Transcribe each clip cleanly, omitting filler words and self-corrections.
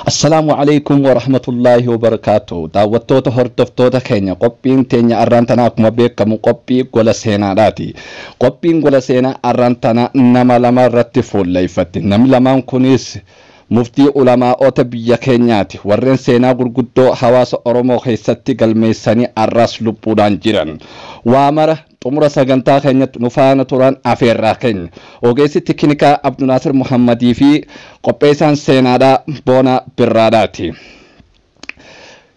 Assalaamu alaikum wa rahmatullaahi wa barakaatu. Daawwattoota hordoftoota keenya, qophiin teenya arraan tanaa akkuma beekamu qophii gola seenaadhaati. Qophiin gola seenaa arraan tana nama lama irratti fuulleeffatti. Namni lamaan kunis muftii ulamaa'ota biyya keenyaati. Warreen seenaa gurguddoo hawaasa Oromoo keessatti galmeessanii arraas lubbuudhaan jiran. Waa mara xumura sagantaa keenyatti nu faana turan afeerraa keenya. Ogeessi tiknikaa Abdunaasir Muhammadii fi qopheessaan seenaadhaa Boona Birraadhaati.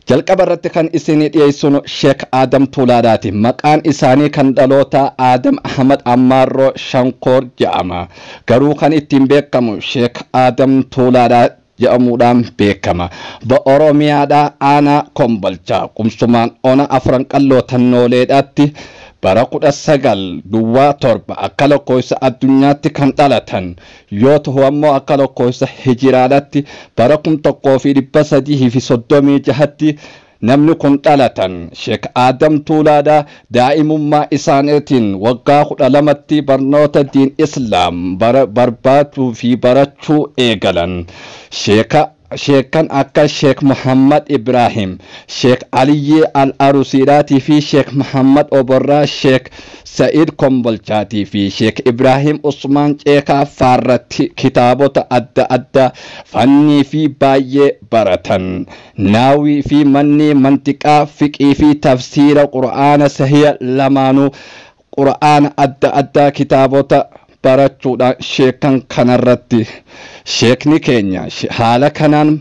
Jalqaba irratti kan isinii dhiyeessinu Sheek Adam Tuulaadhaati. Maqaan isaanii kan dhaloota Adam Ahmad Ammaarroo Shankoor jedhama. Garuu kan ittiin beekamu Sheek Adam Tuulaadhaa jedhamuudhaan beekama. Oromiyaadhaa aanaa Kombolchaa qumsumaan ona Afran Qalloo Tannooleedhaatti bara 1907 akka lakkoofsa addunyaatti kan dhalatan yoo ta'u, ammoo akka lakkoofsa hijiraadhaatti bara 1336tti namni kun dhalatan. Sheek Adam Tuulaadhaa daa'imummaa isaaniitiin waggaa 12tti barnoota diin Islaam barbaaduu fi barachuu eegalan. Sheekan akka Sheek Muhammad Ibrahim, Sheek Aliyyi Al-Arusiidhaatii fi Sheek Muhammad Oborraa, Sheek Sa'id Kombolchaatii fi Sheek Ibrahim Usmaan Ceekaa faarratti kitaabota adda addaa fannii fi baay'ee baratan. Naawii fi manni mantiqaa, fiqii fi tafsiira Qur'aana sahiya lamaanuu, Qur'aana adda addaa kitaabota barachuudhaan sheekan kanarratti sheekni keenya haala kanaan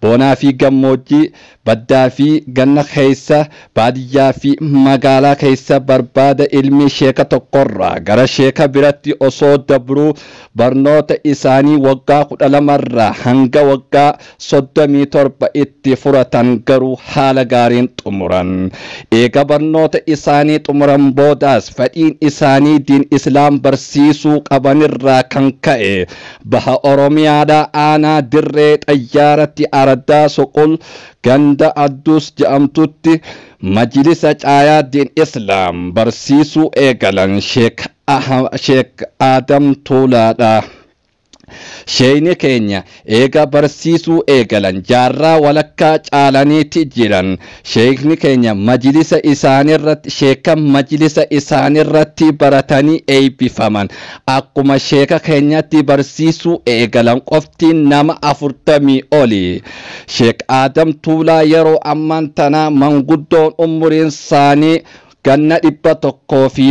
bonaa fi gammoojjii, baddaa fi ganna keessa, baadiyyaa fi magaalaa keessa barbaada ilmi sheeka tokkorraa gara sheeka biratti osoo dabruu barnoota isaanii waggaa 12rraa hanga waggaa 37 itti furatan, garuu haala gaariin xumuran. Eega barnoota isaanii xumuran boodaas fedhiin isaanii diin Islaam barsiisuu qabanirraa kan ka'e baha Oromiyaadhaa aanaa Dirree Xayyaaratti araddaa Soqol ganda Addus jedhamtutti majlisa caayaa diin Islaam barsiisuu eegalan Sheek Adam Tuulaadha. Sheeyni keenya eega barsiisuu eegalan jaarraa walakkaa caalaniiti jiran. Sheekni keenya majlisa isaanirratti, sheekan majlisa isaanirratti baratanii eebbifaman akkuma sheeka keenyatti barsiisuu eegalan qofti nama 40 oli. Sheek Adam Tuulaa yeroo ammaan tanaa manguddoon umuriin isaanii ganna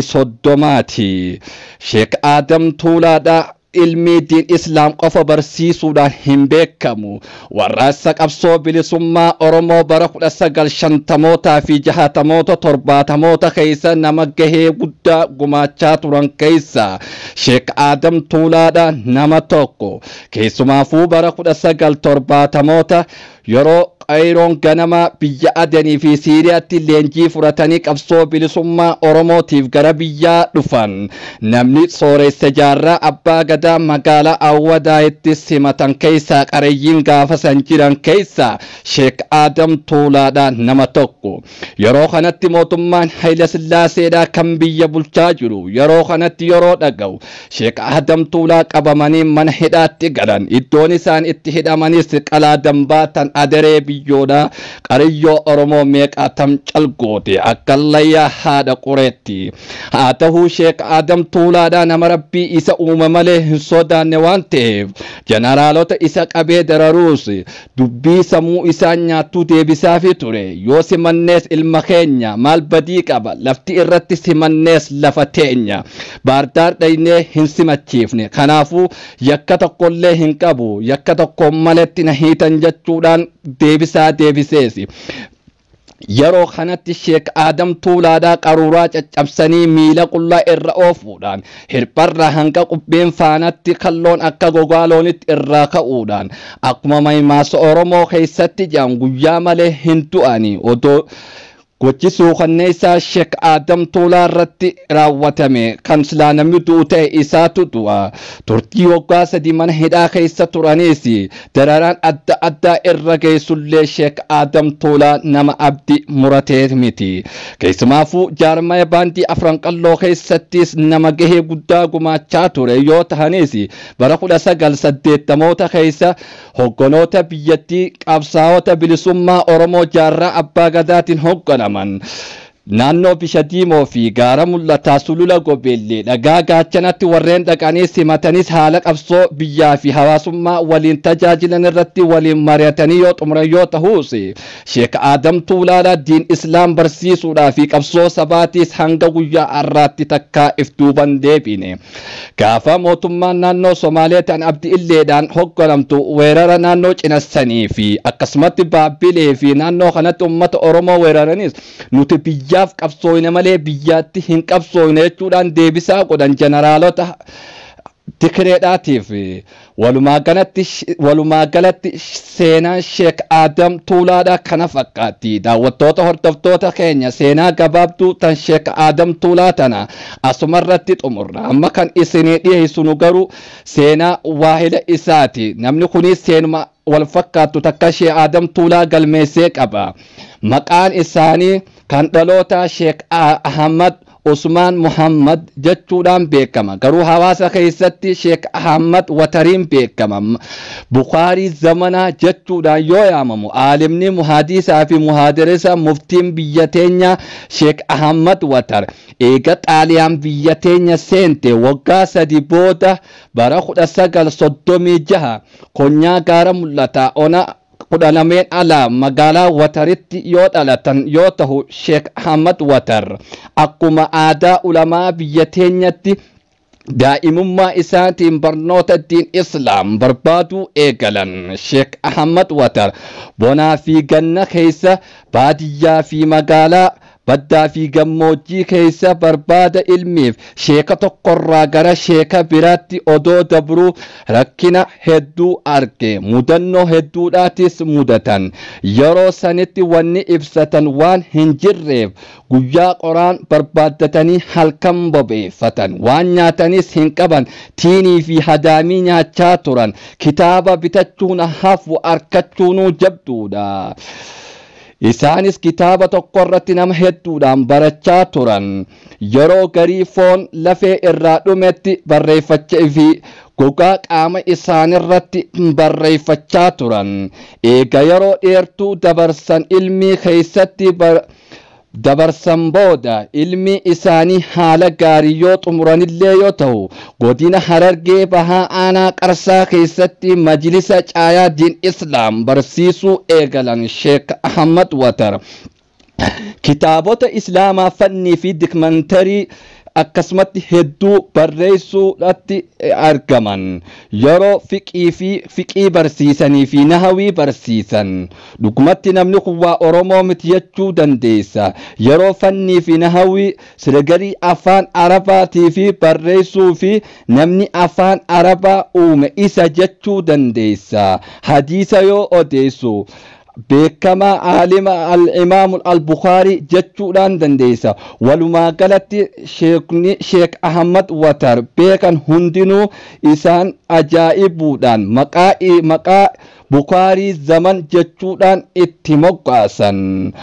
130ti. Sheek Adam Tuulaadha ilmii diin Islaam qofa barsiisuudhaan hin beekamu. Warraaqsa qabsoo bilisummaa Oromoo bara 1950mootaa fi 60moota 70moota keessa nama gahee guddaa gumaachaa turan keessa Sheek Adam Tuulaadha nama tokko. Keessumaafuu bara 1970moota yeroo qayroon ganama biyya Adanii fi Siiriyaatti leenjii fudhatanii qabsoo bilisummaa Oromootiif gara biyyaa dhufan, namni sooressa jaarraa abbaa gadaa magaalaa Awwadaayitti simatan keessaa, qareeyyiin gaafa san jiran keessaa Sheek Adam Tuulaadha nama tokko. Yeroo kanatti mootummaan Hayila Sillaaseedha kan biyya bulchaa jiru. Yeroo kanatti yeroo dhaga'u Sheek Adam Tuulaa qabamanii mana hidhaatti galan. Iddoon isaan itti hidhamanis Qalaa Dambaa tan adaree biyyoodha. Qariyyoo Oromoo meeqaa tam calgoote akka layyaa haadha qureetti. Haa ta'uu, Sheek Adam Tuulaadha nama Rabbii isa uuma malee hin sodaanne waan ta'eef jeneraalota isa qabee dararuus dubbii sammuu isaan nyaattuu deebisaafi ture. Yoo simannees ilma keenya, maal badii qaba? Lafti irratti simannees lafa teenya. Baardaar dhaynee hin simachiifne. Kanaafuu yakka tokkollee hin qabu. Yakka tokko maletti na hiitan jechuudhaan deebisaa deebiseesi. Yeroo kanatti Sheek Adam Tuulaadhaa qaruuraa caccabsanii miila qullaa irra oofuudhaan, hirpharraa hanga qubbeen faanatti kalloon akka gogaa loonitti irraa ka'uudhaan, akkuma maymaasa Oromoo keessatti jedhan, guyyaa malee hin du'ani odoo Gochi suukanneessaa Sheek Aadam Tuulaa irratti raawwatame kan silaa namni du'u ta'e isaatu du'a. Turtii waggaa 3 mana hidhaa keessa turanis dararaan adda addaa irra geessullee Sheek Aadam Tuulaa nama abdii muratee miti. Keessumaafuu jaarmaya baandii Afran Qalloo keessattis nama gahee guddaa gumaachaa ture yoo tahanis bara 1980moota keessa hogganoota biyyattii qabsaa'ota bilisummaa Oromoo jaarraa abbaa gadaatiin hogganaman. Naannoo Bisha Diimoo fi gaara mul'ataa sulula Gobeellee dhagaa gaachanatti warreen dhaqanii simatanis haala qabsoo biyyaa fi hawaasummaa waliin tajaajilan irratti waliin mari'atanii yoo xumuran yoo ta'us Sheek Aadam Tuulaadhaa diin Islaam barsiisuudhaa fi qabsoo sabaatiis hanga guyyaa har'aatti takkaa if duuban deebine. Gaafa mootummaan naannoo Somaalee ta'an Abdi Illeedhaan hogganamtu weerara naannoo cinassanii fi akkasumatti Baabbilee fi naannoo kanatti uummata Oromoo weeraranis nuti biyyaaf qabsooyne malee biyyaatti hin qabsooyne jechuudhaan deebisaa godhan jeneraalota tikireedhaatiif. Walumaa galatti seenaan Sheek Aadam Tuulaadha kana fakkaatti. Daawwattoota hordoftoota keenya seenaa gabaabduu tan Sheek Aadam Tuulaa tana asumarratti xumurra. Amma kan isinii dhiyeessinu garuu seenaa waahila isaati. Namni kunis seenuma wal fakkaattu takka Sheek Aadam Tuulaa galmeessee qaba. Maqaan isaanii kan dhaloota Sheek Ahmad Usmaan Muhammad jechuudhaan beekama. Garuu hawaasa keessatti Sheek Ahmad Watariin beekama. Bukaarii zamanaa jechuudhaan yoo yaamamu aalimni muhaadisaa fi muhaadirisa muftiin biyya teenya Sheek Ahmad Watar eega Xaaliyaan biyya teenya seente waggaa 3 booda bara 1936 konyaa gaara mul'ataa ona 12 alaa magaalaa Wataritti yoo dhalatan yoo ta'u Sheek Ahmad Watar akkuma aadaa ulamaa biyya teenyatti daa'imummaa isaatiin barnoota diin Islaam barbaaduu eegalan. Sheek Ahmad Watar bonaa fi ganna keessa baadiyyaa fi magaalaa baddaa fi gammoojjii keessa barbaada ilmiif sheeka tokkorraa gara sheeka biraatti odoo dabruu rakkina hedduu arge. Mudannoo hedduudhaatis mudatan. Yeroo sanitti wanni ibsatan waan hin jirreef guyyaa qoraan barbaaddatanii halkan bobeeffatan. Waan nyaatanis hin qaban. Tiinii fi hadaamii nyaachaa turan. Kitaaba bitachuun hafu arkachuunuu jabduudha. Isaanis kitaaba tokko irratti nama hedduudhaan barachaa turan. Yeroo garii foon lafee irraa dhumetti barreeffachaa fi gogaa qaama isaanirratti barreeffachaa turan. Eega yeroo dheertuu dabarsan ilmii keessatti dabarsan booda ilmi isaanii haala gaarii yoo xumuranillee yoo ta'u godina Harargee Bahaa aanaa Qarsaa keessatti majlisa caayaa diin Islaam barsiisuu eegalan Sheek Ahmad Watar. Kitaabota Islaamaa fannii fi dikmantarii akkasumatti hedduu barreessuudhaatti argaman. Yeroo fiqii fi fiqii barsiisanii fi nahawii barsiisan dhugumatti namni kun waa Oromoo miti jechuu dandeessa. Yeroo fannii fi nahawii sirgarii afaan Arabaatii fi barreessuu fi namni afaan Arabaa uume isa jechuu dandeessa. Hadiisa yoo odeessu beekamaa aalima al-Imaam al-Bukhaarii jechuudhaan dandeessa. Walumaa galatti sheekni Sheek Ahmad Watar beekan hundinuu isaan ajaa'ibuudhaan maqaa Bukhaarii zaman jechuudhaan itti moggaasan.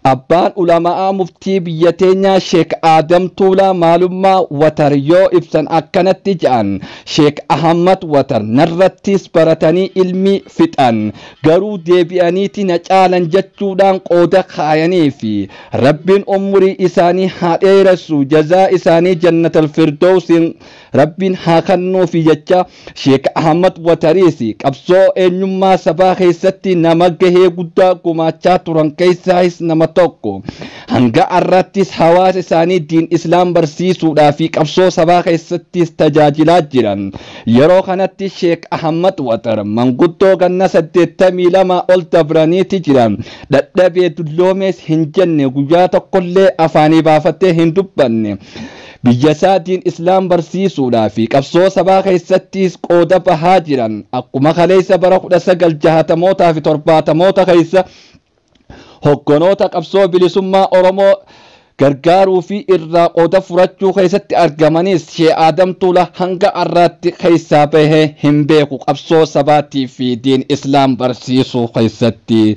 Abbaan ulamaa muftii biyya teenyaa Sheek Aadam Tuulaa maalummaa Watar yoo ibsan akkanatti jedhan. Sheek Ahmad Watar narrattis baratanii ilmi fixan garuu deebi'aniiti na caalan jechuudhaan qooda kaayanii fi Rabbiin umurii isaanii haa dheeressu jazaa isaanii jannatal firdawsiin Rabbiin haa kennuufi jecha Sheek Ahmad Watariis qabsoo eenyummaa sabaa keessatti nama gahee guddaa gumaachaa turan keessaayis nama tokko. Hanga har'aattis hawaasa isaanii diin Islaam barsiisuudhaa fi qabsoo sabaa keessattis tajaajilaa jiran. Yeroo kanatti Sheek Ahmad Watar manguddoo ganna 82 ol dabraniiti jiran. Dadhabee dulloomees hin jenne guyyaa tokkollee afaanii baafattee hin dubbanne. Biyya isaa diin Islaam barsiisuudhaa fi qabsoo sabaa keessattis qooda bahaa jiran. Akkuma kaleessa bara 1960mootaa fi 70moota keessa Hogganoota qabsoo bilisummaa Oromoo gargaaruu fi irraa qooda furachuu keessatti argamanis Sheek Aadam Tuulaa hanga har'aatti keessaa bahee hin beeku qabsoo sabaatii fi diin islaam barsiisuu keessatti.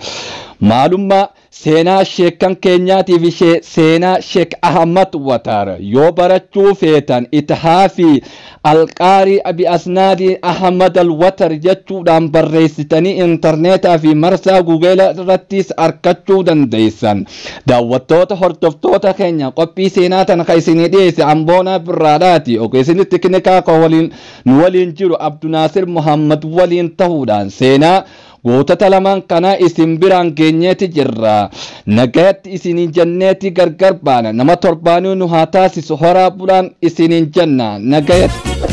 Maalummaa seenaa sheekan keenyaatii fi seenaa Sheek Ahmad Watar yoo barachuu feetan itahaa fi alqaarii abi asnaadii Ahmad Alwatar jechuudhaan barreessitanii intarneetaa fi marsaa guugeela irrattis argachuu dandeessan. Daawwattoota hordoftoota keenya, qophii seenaa tana kan isinii dhiyeesse Amboonaa Birraadhaati. Ogeessonni teknikaa kan waliin nu waliin jiru Abdunaasir Muhammad waliin ta'uudhaan seenaa gootota lamaan kanaa isin biraan geenyeeti jirra. Nagayatti isiniin jenneeti gargar baana. Nama torbaanuu nu haa taasisu, horaa bulaan isiniin jenna. Nagayatti.